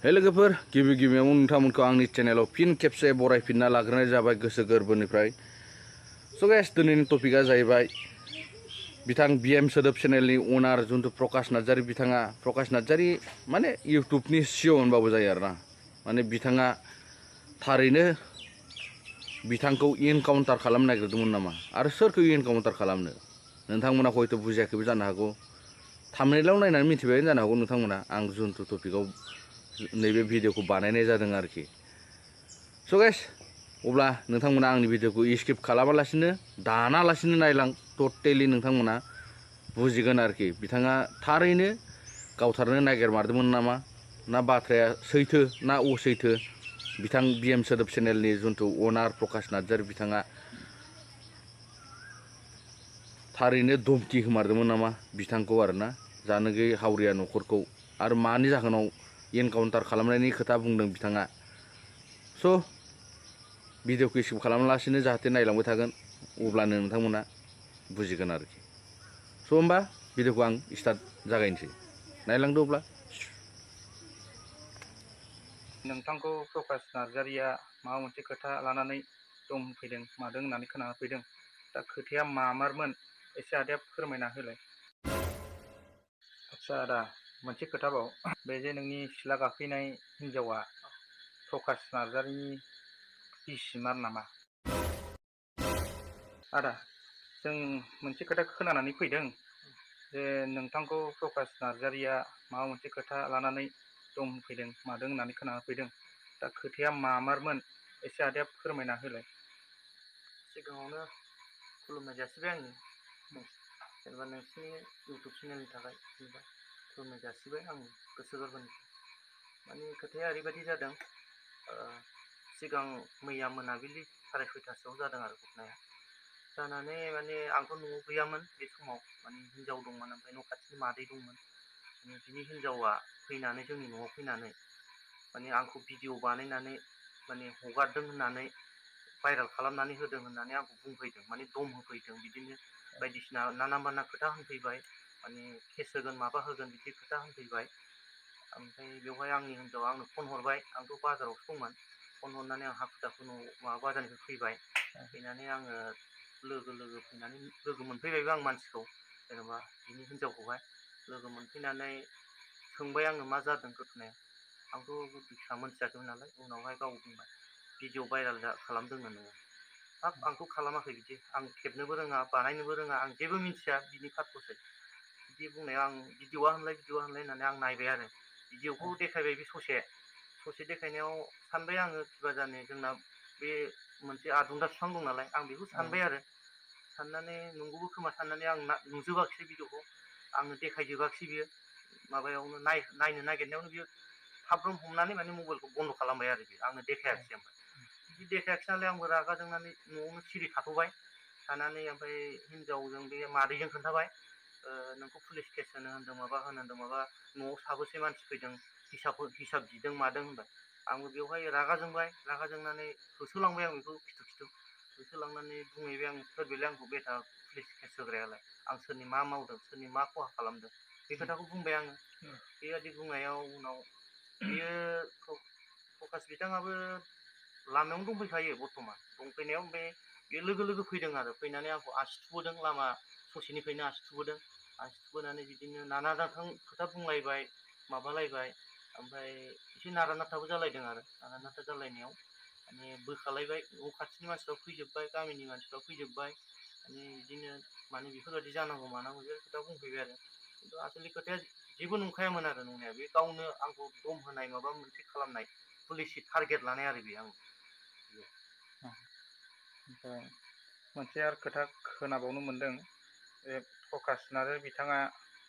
हे लोगोफोर गिबि गिबियावनो नोंथांमोनखौ आंनि चेनेलाव फिन खेबसे बरायफिनना लाग्रोनाय जाबाय गोसो गोरबोनिफ्राय। स' गाइस दिनैनि टपिकआ जाहैबाय बिथां बिएम सोदोब चेनेलनि अनार जुन्थु प्रकाश नार्जारी बिथाङा प्रकाश नार्जारी माने इउटुबनि सिअ होनबाबो जायो आरोना। माने बिथाङा थारैनो बिथांखौ एनकाउन्टार खालामनो नागिरदोंमोन नामा आरो सोरखौ एनकाउन्टार खालामनो नोंथांमोना हयथ' बुजियाखैबो जानो हागौ। थाम्बनेइलाव नायनानै मिथिबाय जानो हागौ नोंथांमोना आं जुन्थु टपिकआव नैबे भिडिअखौ बानायनाय जादों आरोखि। स' गाइस अब्ला नोंथांमोना आंनि भिडिअखौ स्किप खालामालासिनो दानालासिनो नायलां टटेलि नोंथांमोना बुजिगोन आरोखि बिथाङा थारैनो गावथारनो नागिरमारदोंमोन नामा ना बाथ्राया सैथो ना असैथो। बिथां बिएम सोदोब चेनेलनि जुन्थु अनार प्रकाश नार्जारी बिथाङा थारैनो धमकि होमारदोंमोन नामा बिथांखौ आरोना जानोगै हावरिया न'खरखौ आरो मानि जाहोनाव एनकाउन्टार खालामनायनि खोथा बुंदों बिथाङा। स' भिडिअखौ स्किप खालामालासिनो जाहाथे नायलांबाय थागोन अब्लानो नोंथांमोना बुजिगोन आरोखि। स' होमबा भिडिअखौ आं स्टार्ट जागायनोसै नायलांदो अब्ला। नोंथांखौ प्रकाश नार्जारीया माबा मोनसे खोथा लानानै दम होफैदों मादों होननानै खोनाफैदों। दा खोथाया मामारमोन एसे आदाया फोरमायना होलाय। आदसा आदा मोनसे खोथाबाव बे जे नोंनि सिथ्ला गाखोनाय हिन्जावा प्रकाश नार्जारीनि बिसिमार नामा? आदा जों मोनसे खोथा खोनानानै फैदों जे नोंथांखौ प्रकाश नार्जारीया माबा मोनसे खोथा लानानै दम होफैदों मादों होननानै खोनाफैदों। दा खोथाया मामारमोन एसे आदाया फोरमायना होलाय। सिगाङावनो खुलुमनाय जासिबाय आङो जेनेबा नोंसिनि इउटुब चेनेलनि थाखाय जेनेबा खुलुमनाय जासिबाय आं गोसो गोरबोनिफ्राय। माने खोथाया ओरैबायदि जादों, सिगां मैया मोनाबिलि 6:30 जादों आरो घटनाया जानानै माने आंथ' न'आव गैयामोन बे समाव। माने हिन्जाव दंमोन ओमफ्राय न' खाथिनि मादै दंमोन। बिनि हिन्जावा फैनानै जोंनि न'आव फैनानै माने आंखौ भिडिअ बानायनानै माने हगारदों होननानै भाइरेल खालामनानै होदों होननानै आंखौ बुंफैदों, माने दम होफैदों। बिदिनो बायदिसिना नाना बाना खोथा होनफैबाय, माने केस होगोन माबा होगोन बिदि खोथा होनफैबाय। ओमफ्राय बेवहाय आंनि हिन्जावा आंनो फन हरबाय, आंथ' बाजारावसो दंमोन। फन हरनानै आं हाखु दाखु न'आव माबा बाजारनिफ्राय फैबाय। फैनानै आङो लोगो फैनानै लोगो मोनफैबायबो आं मानसिखौ, जेनेबा बिनि हिन्जावखौहाय लोगो मोनफैनानै सोंबाय आङो मा जादों घटनाया। आंथ' फिसा मोनथियाखैमोन नालाय। उनावहाय गाव बुंबाय भिडिअ भाइरेल खालामदोंनो नोङो। हाब आंथ' खालामाखै बिदि, आं खेबनोबो रोङा बानायनोबो रोङा, आं जेबो मिन्थिया बिनि फारपसै। बिदि बुंनायाव आं भिडिअआ होनलाय होननानै आं नायबाय आरो भिडिअखौ देखायबाय। बे ससे देखायनायाव सानबाय आङो किबा जाने जोंना बे मोनसे आदुंगा बिफां दं नालाय, आं बेखौ सानबाय आरो साननानै नंगौबो खोमा साननानै आं नुजोबाखिसै भिडिअखौ, आंनो देखायजोबाखिसै। बियो माबायावनो नायनो नागिरनायावनो बियो थाबनो हमनानै माने मबाइलखौ बन्द' खालामबाय आरो बियो आंनो देखायाखिसै। ओमफ्राय बिदि देखायाखिसै नालाय आंबो रागा जोंनानै न'आवनो सिरि थाथ'बाय। थानानै ओमफ्राय हिन्जावजों बे मादैजों खोन्थाबाय, नोंखौ पुलिस केस होनो होन्दों माबा होनो होन्दों, माबा न'आव साबोसे मानसि फैदों हिसाब बिदों मादों होनबाय। आंबो बेवहाय रागा जोंबाय, रागा जोंनानै होसोलांबाय आं बेखौ खिथु होसोलांनानै बुंहैबाय आं, सोर बेलाय आंखौ बेथा पुलिस केस होग्रायालाय, आं सोरनि मा मावदों सोरनि मा खहा खालामदों बे खोथाखौ बुंबाय आङो। बेबायदि बुंनायाव उनाव बियो प्रकाश बिथाङाबो लामायावनो दंफैखायो बर्थमान। दंफैनायाव ओमफ्राय बे लोगो फैदों आरो फैनानै आंखौ आसि थुबोदों, लामा ससेनिफ्रायनो आसि थुबोदों। आसि थुबोनानै बिदिनो नाना नाथां खोथा बुंलायबाय माबालायबाय। ओमफ्राय एसे नारा नाथाबो जालायदों आरो नारा नाथा जालायनायाव माने बोखालायबाय। न' खाथिनि मानसिफ्रा फैजोब्बाय, गामिनि मानसिफ्रा फैजोब्बाय। माने बिदिनो माने बेफोरबायदि जानांगौ मानांगौ बे खोथा बुंफैबाय आरो खिन्थु आसलि खोथाया जेबो नंखायामोन आरो नंनाया। बे गावनो आंखौ दम होनाय माबा मोनसे खालामनाय, पुलिसनि टारगेट लानाय आरो बे आं। ओमफ्राय मोनसे आरो खोथा खोनाबावनो मोनदों, बे प्रकाश नार्जारी बिथाङा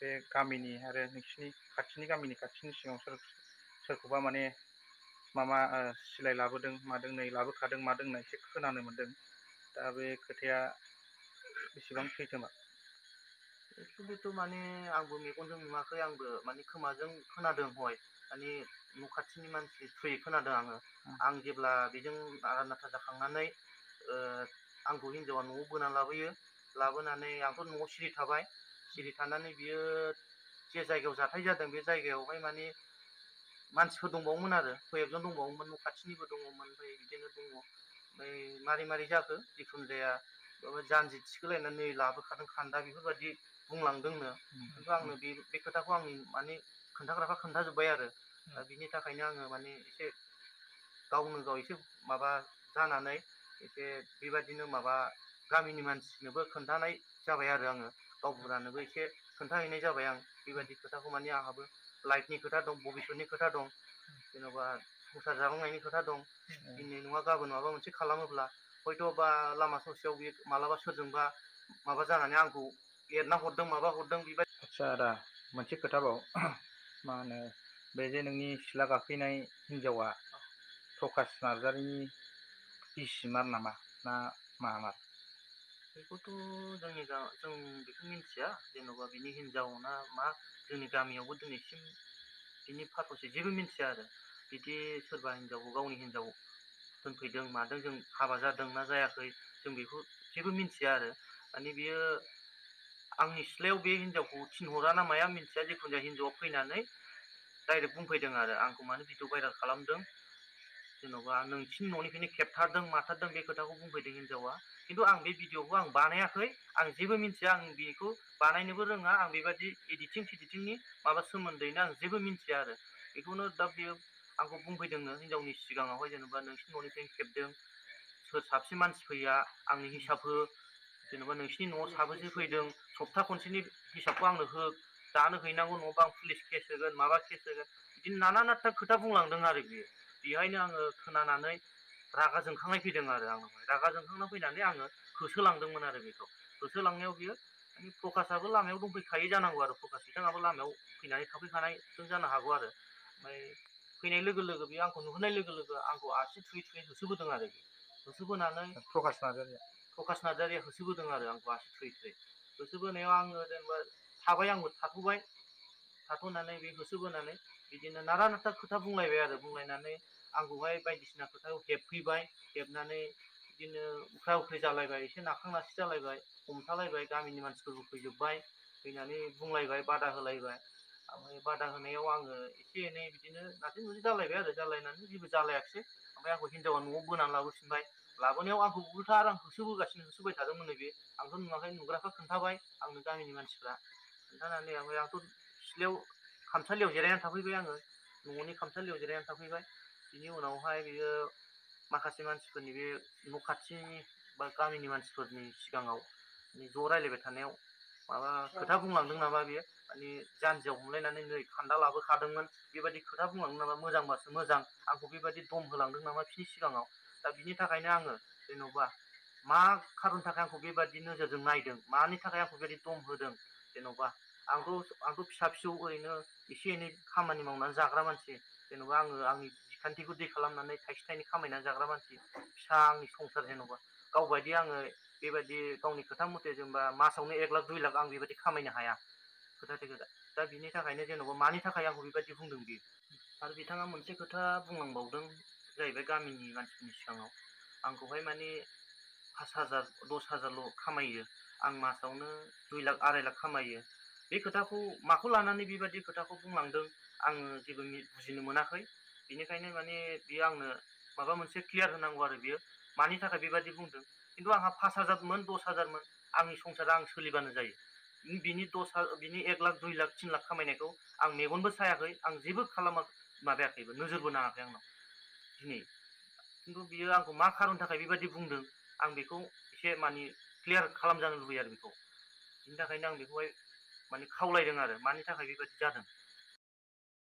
बे गामिनि आरो नोंसिनि गामिनि खाथिनि सिगाङाव सोरखौबा माने माबा सिलाय लाबोदों मादों, नै लाबोखादों मादों होननाय एसे खोनानो मोन्दों। दा बे खोथाया बेसेबां सैथोमार? एक्सुवेलिथ' माने आंबो मेगनजों नुवाखै, आंबो माने खोमाजों खोनादों हय। माने न' खाथिनि मानसि थ्रुयै खोनादों आङो। आं जेब्ला बेजों नारा नाथा जाखांनानै आंखौ हिन्जावा न'आव बोना लाबोयो, लाबोनानै आंथ' न'आव सिरि थाबाय। सिरि थानानै बियो जे जायगायाव जाथाय जादों बे जायगायावहाय माने मानसिफोर दंबावोमोन आरो सय एकजन दंबावोमोन, न' खाथिनिबो दङमोन, ओमफ्राय बिदिनो दङ। ओमफ्राय मारै मारै जाखो जिखुनु जाया जानजि थिखोलायनानै लाबोखादों खान्दा बेफोरबायदि बुंलांदोंनो। खिन्थु आंनो बे खोथाखौ आंनि माने खोन्थाग्राफ्रा खोन्थाजोब्बाय आरो। दा बिनि थाखायनो आङो माने एसे गावनो गाव एसे माबा जानानै एसे बेबायदिनो माबा गामिनि मानसिनोबो खोन्थानाय जाबाय आरो आङो। गावबुरानोबो एसे खोन्थाहैनाय जाबाय आं बेबायदि खोथाखौ, माने आंहाबो लाइफनि खोथा दं, भबिसतनि खोथा दं, जेन'बा संसार जालांनायनि खोथा दं। दिनै नङा गाबोन माबा मोनसे खालामोब्ला हयथ' बा लामा ससेयाव बे मालाबा सोरजोंबा माबा जानानै आंखौ एरना हरदों माबा हरदों बेबायदि। आदसा आदा मोनसे खोथाबाव मा होनो बे जे नोंनि सिथ्ला गाफैनाय हिन्जावा प्रकास नार्जारिनि बिसिमार नामा ना मामार? बेखौथ' जों बेखौ मिन्थिया, जेन'बा बिनि हिनजाव ना मा। जोंनि गामियावबो दिनैसिम बिनि फारपसे जेबो मिन्थिया आरो। बिदि सोरबा हिनजावखौ गावनि हिनजाव दोनफैदों मादों, जों हाबा जादों ना जायाखै जों बेखौ जेबो मिन्थिया आरो। माने बियो आंनि सिथ्लायाव बे हिनजावखौ थिनहरा ना माया मिन्थिया, जिखुनु जाया हिनजावआ फैनानै डाइरेक्ट बुंफैदों आरो आंखौ मानो भिडिअ भाइरेल खालामदों, जेन'बा नोंसिनि न'निफ्रायनो खेबथारदों माथारदों बे खोथाखौ बुंफैदों हिनजावा। खिन्थु आं बे भिडिअखौ आं बानायाखै, आं जेबो मिन्थिया, आं बेखौ बानायनोबो रोङा, आं बेबायदि एडिटिं फेडिटिंनि माबा सोमोन्दैनो आं जेबो मिन्थिया आरो। बेखौनो दा बेयो आंखौ बुंफैदोंनो हिनजावनि सिगाङावहाय, जेनेबा नोंसिनि न'निफ्रायनो खेबदों, सोर साबसे मानसि फैया आंनि हिसाब हो, जेनेबा नोंसिनि न'आव साबेसे फैदों सप्ता खनसेनि हिसाबखौ आंनो हो, दानो हैनांगौ नङाबा आं पुलिस केस होगोन माबा केस होगोन, बिदिनो नाना नाथा खोथा बुंलांदों आरो बियो। बेहायनो आङो खोनानानै रागा जोंखांनाय फैदों आरो आंनावहाय। रागा जोंखांना फैनानै आङो होसोलांदोंमोन आरो बेखौ। होसोलांनायाव बियो माने प्रकासाबो लामायाव दंफैखायो जानांगौ आरो, प्रकास बिथाङाबो लामायाव फैनानै थाफैखानायजों जानो हागौ आरो। ओमफ्राय फैनाय लोगो लोगो बे आंखौ नुहरनाय लोगो लोगो आंखौ आसि थुयै थुयै होसोबोदों आरो। होसोबोनानै प्रकास नार्जारिया प्रकास नार्जारिया होसोबोदों आरो आंखौ आसि थुयै थुयै। होसोबोनायाव आङो जेनेबा थाबाय, आंबो थाथ'बाय। थाथ'नानै बे होसोबोनानै बिदिनो नारा नाथा खोथा बुंलायबाय आरो। बुंलायनानै आंखौहाय बायदिसिना खोथायाव हेबफैबाय, हेबनानै बिदिनो उख्रा उख्रि जालायबाय, एसे नाखां नासि जालायबाय, हमथालायबाय, गामिनि मानसिफोरबो फैजोब्बाय, फैनानै बुंलायबाय, बादा होलायबाय। ओमफ्राय बादा होनायाव आङो एसे एनै बिदिनो नारजि नुरजि जालायबाय आरो। जालायनानै जेबो जालायाखिसै। ओमफ्राय आंखौ हिनजावा न'आव बोनानै लाबोफिनबाय। लाबोनायाव आंखौ उल्था आरो आं होसोबोगासिनो थादोंमोन बे। आंथ' नुवाखै, नुग्राफ्रा खोन्थाबाय आंनो गामिनि मानसिफ्रा। खोन्थानानै ओमफ्राय आंथ' सिथ्लायाव खामसालियाव जिरायनानै थाफैबाय आङो, न'नि खामसालियाव जिरायनानै थाफैबाय। बिनि उनावहाय बियो माखासे मानसिफोरनि बे न' खाथिनि बा गामिनि मानसिफोरनि सिगाङाव ज' रायलायबाय थानायाव माबा खोथा बुंलांदों नामा बेयो, माने जानजियाव हमलायनानै नै खान्दा लाबोखादोंमोन बेबायदि खोथा बुंलांदों नामा, मोजांबासो मोजां आंखौ बेबायदि दम होलांदों नामा बिसिनि सिगाङाव। दा बिनि थाखायनो आङो जेन'बा मा खारननि थाखाय आंखौ बेबायदि नोजोरजों नायदों, मानि थाखाय आंखौ बेबायदि दम होदों, जेन'बा आंथ' फिसा फिसौ ओरैनो एसे एनै खामानि मावनानै जाग्रा मानसि, जेन'बा आङो आंनि बिखान्थिखौ दै खालामनानै थाइसे थाइनै खामायनानै जाग्रा मानसि, फिसा आंनि संसार, जेन'बा गावबायदि आङो बेबायदि गावनि खोथा मथे जेनेबा मासावनो 1 लाख 2 लाख आं बेबायदि खामायनो हाया, खोथाथे खोथा। दा बिनि थाखायनो जेन'बा मानि थाखाय आंखौ बेबायदि बुंदों बियो। आरो बिथाङा मोनसे खोथा बुंलांबावदों जाहैबाय गामिनि मानसिफोरनि सिगाङाव, आंखौहाय माने 5,000 10,000ल' खामायो, आं मासावनो 2 लाख 2.5 लाख खामायो। बे खोथाखौ माखौ लानानै बेबायदि खोथाखौ बुंलांदों आङो जेबो बुजिनो मोनाखै। बेनिखायनो माने बियो आंनो माबा मोनसे क्लियार होनांगौ आरो, बियो मानि थाखाय बेबायदि बुंदों। खिन्थु आंहा 5,000 मोन 10,000 मोन आंनि संसारा आं सोलिबानो जायो। बिनि 1 लाख 2 लाख 3 लाख खामायनायखौ आं मेगनबो सायाखै, आं जेबो माबायाखैबो, नोजोरबो नाङाखै आंनाव दिनै। खिन्थु बियो आंखौ मा खारननि थाखाय बेबायदि बुंदों आं बेखौ एसे माने क्लियार खालामजानो लुबैयो आरो बेखौ। बिनि थाखायनो आं बेखौहाय माने खावलायदों आरो, मानि थाखाय बेबायदि जादों।